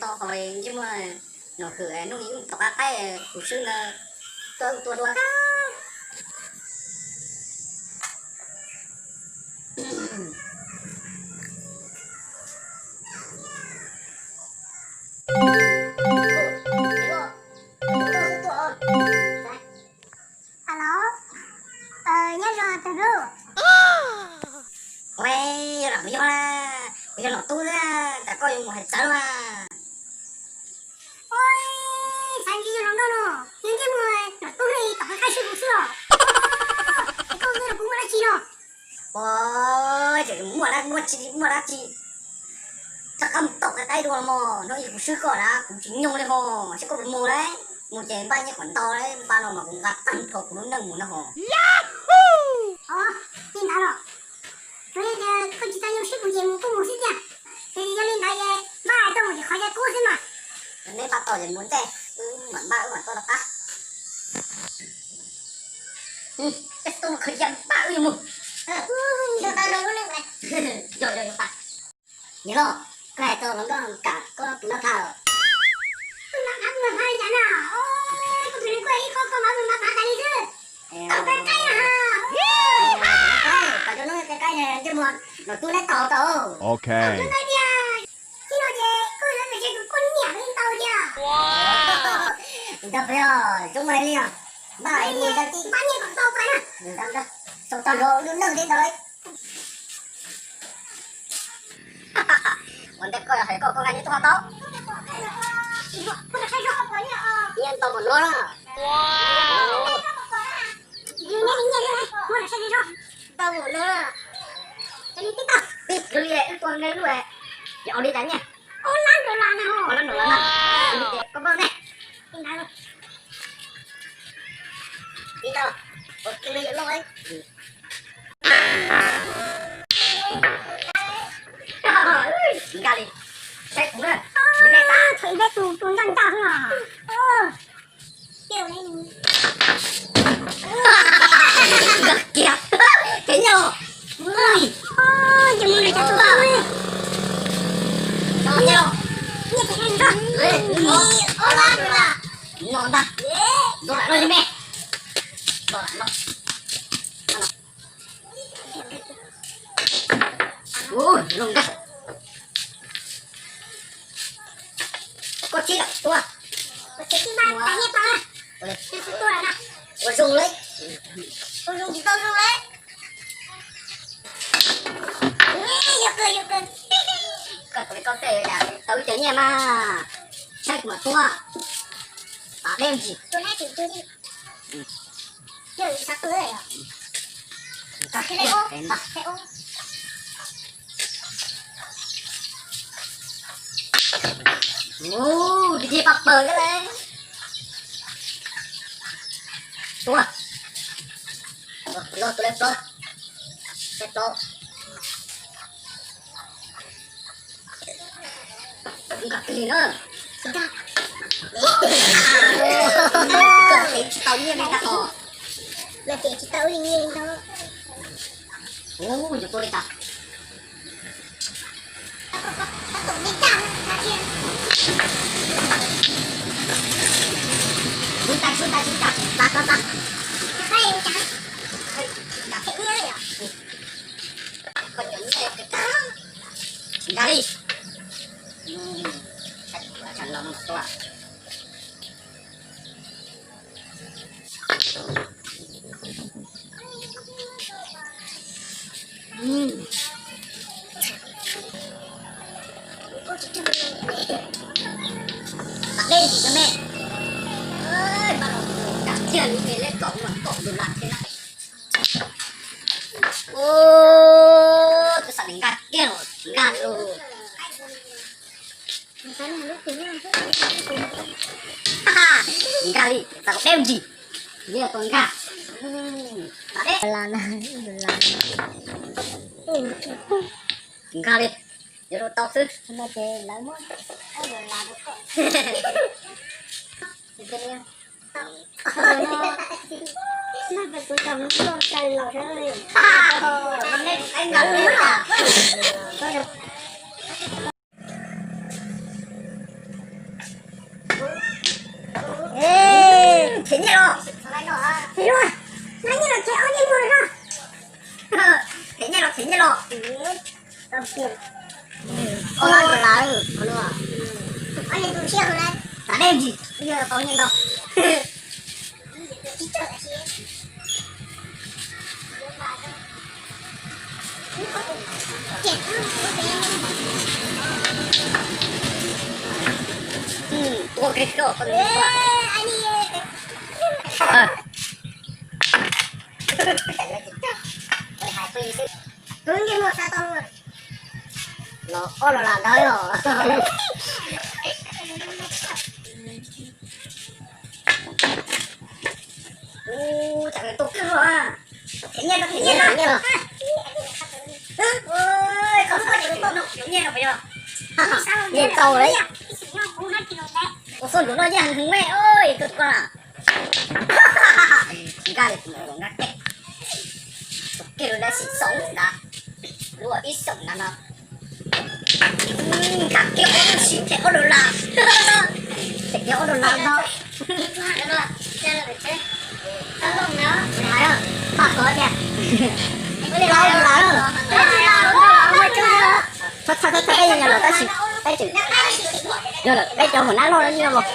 Qhov ntsej muag Nom Hwm hnub ib tom qab qaib kuv swb ntawd, tuaj ua tua dua. Alo, nyob zoo tus hlub. Ua, yog lam yog na, kuv yog Nom Tub na, cas koj yuav mus hais txawv na? Ua, xav ntsis yog hluas nkauj no, yog ntsej muag Nom Tub ne, tom qab qaib swb kuv xwb os. Es koj ua rau kuv muaj dab tsi no? Ua, tseem muaj dab, muaj tsi, muaj dab tsi? Rov qab mus tom qab qaib dua mog, hnub ib kuv swb koj na, kuv tsis nyoog li ho, saib koj puas mus lauj. Mus ces npaj nyiaj kom ntau lauj, npaj no mas kuv nqa tag nrho kuv lub neej mus no ho. Ua, li ntawd los, yog tias koj tsis tau nyoog swb kuv ces mus kuj mus xwb tiag. Ces yog li ntawd es npaj hais tau mus ces qhov yog kub xwb mas. Neb npaj tau ces mus ntej, wb mam npaj wb mam tuaj rov qab. Peb tuaj mus qhov yog npaj wb yuav mus. Yog, yog, yog pa. Niam loj, koj hais tau hluas nkauj kam koj tus nab pha lawm. Tus nab pha, tus nab pha li cas na? Koj tus nab kuj ib qho koj mas tus nab pha tas li xwb. Tom qab qaib na ha. Tom qab qaib, tom cov hnub qaib qaib ne, ntsej muag Nom Tub neb tau tau. Tom qab qaib tiag. Txij no ces koj yuav mus ces tus koj yuav nyiam li ntau tiag. Ntawd peb os, zoo hais li os. Npaj nyiaj kom tau pais na. Sau tag nrho lub neej li ntawd. Ua ntej koj yuav hais koj, koj nqa nyiaj tuaj ho tau. Nyiaj ntau npaum no na. Ntau npaum no. Tib kawg li wb tua nqe lub, yog ua li cas nyiaj? Ob lab dollar na. Ob lab dollar na. Koj npaj ne. Tib tau, ua kiag li yawm loj. Nkag li, saib kuv na, neb tau. Thaum ib tus tus ncaj ncaj xwb os. Nkag kiag, kev nyob. Ces mus li cas tus tau li. No ntag, no lam no li me. No lam no. Ua, zoo nkauj. Koj tsis lam tua. Ua zoo li. Ua zoo tsis tau zoo li. Koj tus li koj tej tau ib cov nyiaj mas. Saib kuv mam tua. Pam dej ntsis. Ua, dib dib pab pawg thiab lauj. Tua. Los tua li plaub. Saib plaub. Nkag kiag li na. Nkag tsis tau nyiaj li ntag os. Nkag tsis tau nyiaj li ntag. Ua, yuav tua li cas? Sub tas, sub tas, sub tas, tas tas tas. Nkag li. Tsam los tua. Pam dej ntsis me. Pam dej ntsis me, kom kom tus lam thiab na. Ua, tus xav nkag kiag los nkag los. Nkag li, tau deb ntsis, yog tus nkag. Pam dej. Nkag li, yuav rau tau xwb. Nyiaj los, nyiaj los, nyiaj los. Ob lab dollar, ob lab dollar. Tam dej ntsis, yog tau nyiaj ntau. Tua kiag koj. Los ob los lam ntawd os. Ua cas tua kawg los. Them nyiaj, them nyiaj, them nyiaj los. Koj txhob nyiaj no puas yog? Nyiaj tau lawm. Ua xoj nruam noj nyiaj heev heev me, ua tus koj na. Nkag li tus nkag kiag. Tus kiag lawv sim xoom ntawd. Luag ib xoom ntawd no. Nkag kiag ob lub sim them ob dollar. Them kiag ob dollar no. Paj kov tias, txhob txhob txhob, peb yog los tab sis peb tseem yog lawm, peb cov hauv nab loj no yeej yog los.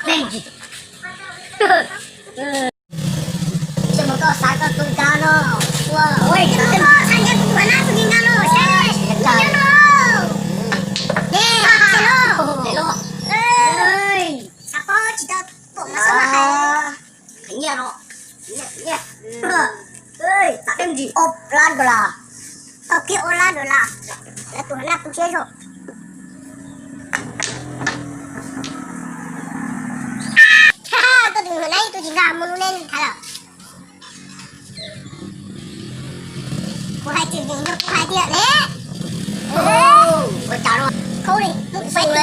Peb ntsis. Tsis mus koj xav koj tus nkag no. Ua, ua, koj xav nkag tus nkag no, seb, nkag no. Ej, los. Xav paub tsis tau pom mas xav mas hais. Khwv nyiaj no. Khwv nyiaj, khwv nyiaj. Tam peb ntsis ob lab dollar. Tau kiag ob lab dollar. Lawv tus hauv nab tu siab zog. Koj tus hauv nab tus tsis nkag mus lub neb thaiv lawm. Kuv hais tseem ceeb rau kuv hais tias ne. Ua cas no? Khaub li, mus xwb.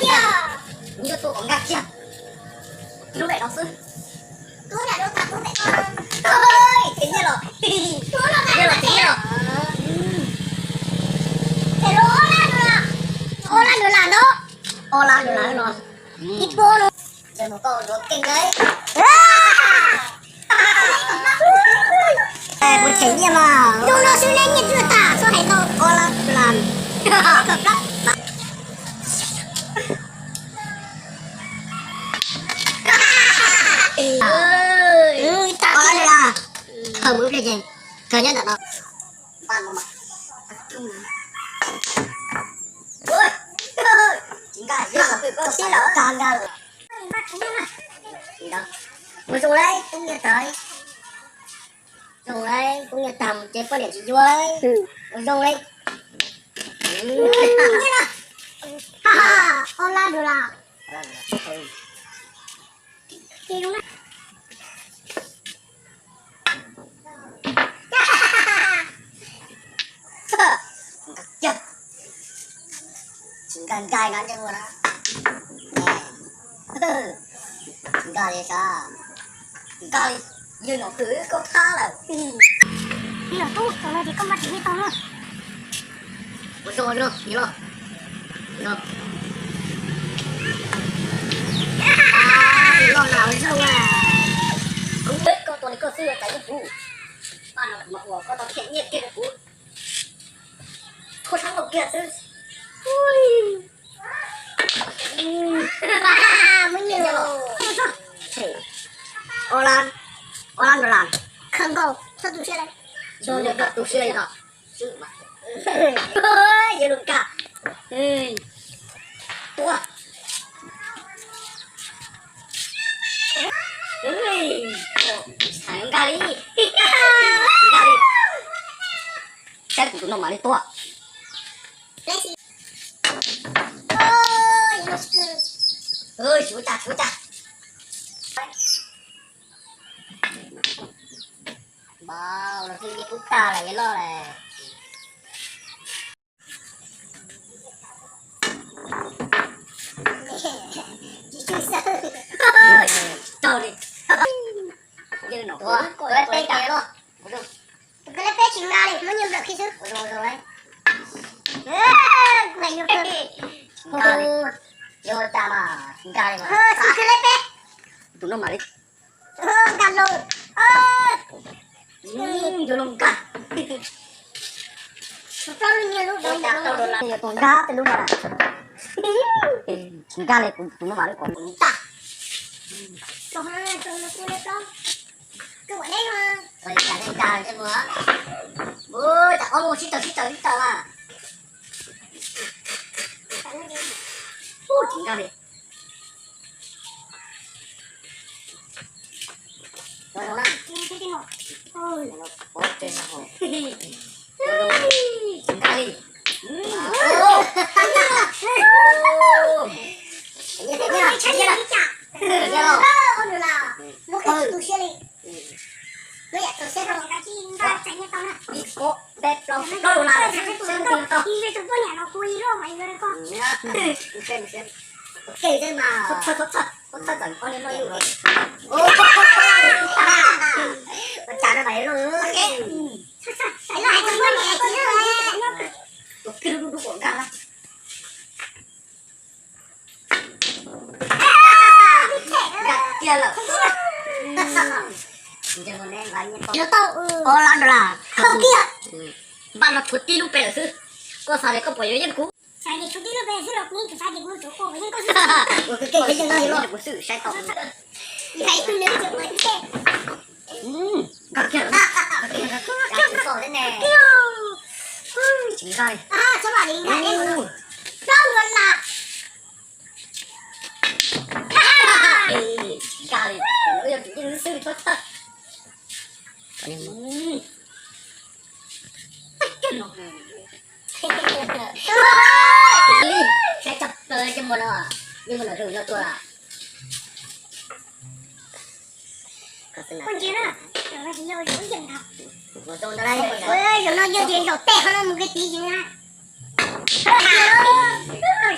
Tiag. Kuv yuav tua kom nkag kiag. Lub pem no xwb. Tus nram lub tag tus pem no. Oi, ces nyiaj los. Tus nram tag nyiaj los, ces nyiaj los. Ces los ob lab nus las. Ob lab nus las no. Ob lab nus las no. Ib puas no. Ces mus koj yuav keej lawm. Kuv them nyiaj mas. Tus no xwb neb nyiaj twb tag, txhob hais ntau. Ob lab nus las. Ob lab nus las. Khaws mus ib pliag ces khaws nyob ntawm no. Tsis nkag, tsis nkag lawm. Ua zoo lawm, kub nyiaj tag. Zoo lawm, kub nyiaj tag ces poj niam tsis yuav. Ua zoo lawm. Ob lab nus las. Tsis nkag nkag no ntsej muag na. Tsis nkag li sav. Nkag li, yawg nom twg koj thab lawm. Yawg nom tub, thaum no ces koj npaj tsis tau na. Ua zoo no, yawg los. Los na, ua zoo na. Kuv, koj tua li koj xwb, cas yeej kuv. Paj no kuv mas ua koj tau them nyiaj kiag rau kuv. Thua sab laug kiag xwb. Ob lab, ob lab nus las. Khaws nkaus, txhob tu siab lawm. Yog tu siab li no. Yog lus nkag. Tua. Nkag li. Nkag li. Saib kuv tus no mam li tua. Suav cas suav cas. Npau los twb yeej kub tag lawm, yawg loj lawm. Raug li. Yawg nom, tus lab peb cas los. Tus lab peb tsis nkag li, muab nyiaj nplawm khi xwb. Tus lab peb. Tus no mam li nkag los. Yuav los nkag. Tus nkag tes lub no. Nkag li tus no mam li kom ntag. Ua, cas ob lub sib tawm sib tawm sib tawm a. Nkag li. Ib, ob, peb, plaub, plaub lub na. Tus poj niam no kuv ib lub mas yuav rau koj. Ua ke xwb mas. Txhob txhob txhob txhob txhob txawm koj niag noj yus los. Ua cas no mas yog loj. Tus kawg lub dub dub kom nkag na. Nkag kiag lawm. Ob lab dollar. Npaj no tshuav tib lub pem lawm xwb. Koj xav tias koj puas yuav yeej kuv? Ua koj kej yeej no yog loj. Nkag kiag lawm. Tsis nkag. Tsis nkag li, yog tus yeej xwb txhob txhawj. Saib tso plaws yeej muaj no, yeej muaj no rau no tuaj. Zaum no yog tias zaum tej qhov no mus ke tiv na.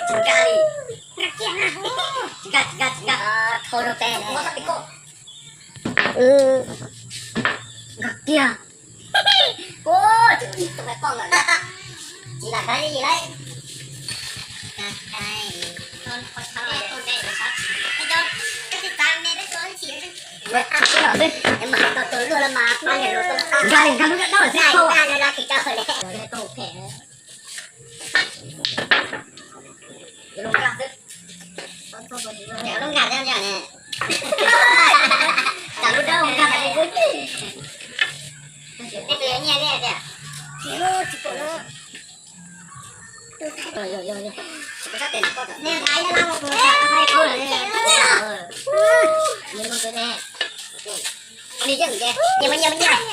Tsis nkag li. Tsis nkag, tsis nkag, tsis nkag. Thau rau tes ne. Nkag kiag. Ua, tsis ib tug qoj lawm. Tsis lam khav li lawm. Nkag li, nkag lub dawb dawb xwb. Yuav lub nkag xwb. Yuav lub nkag xwb ne. Tam lub dawb nkag li xwb. Tej tus nyiaj ne tiag. Yog, yog, yog. Nyiaj, nyiaj, nyiaj.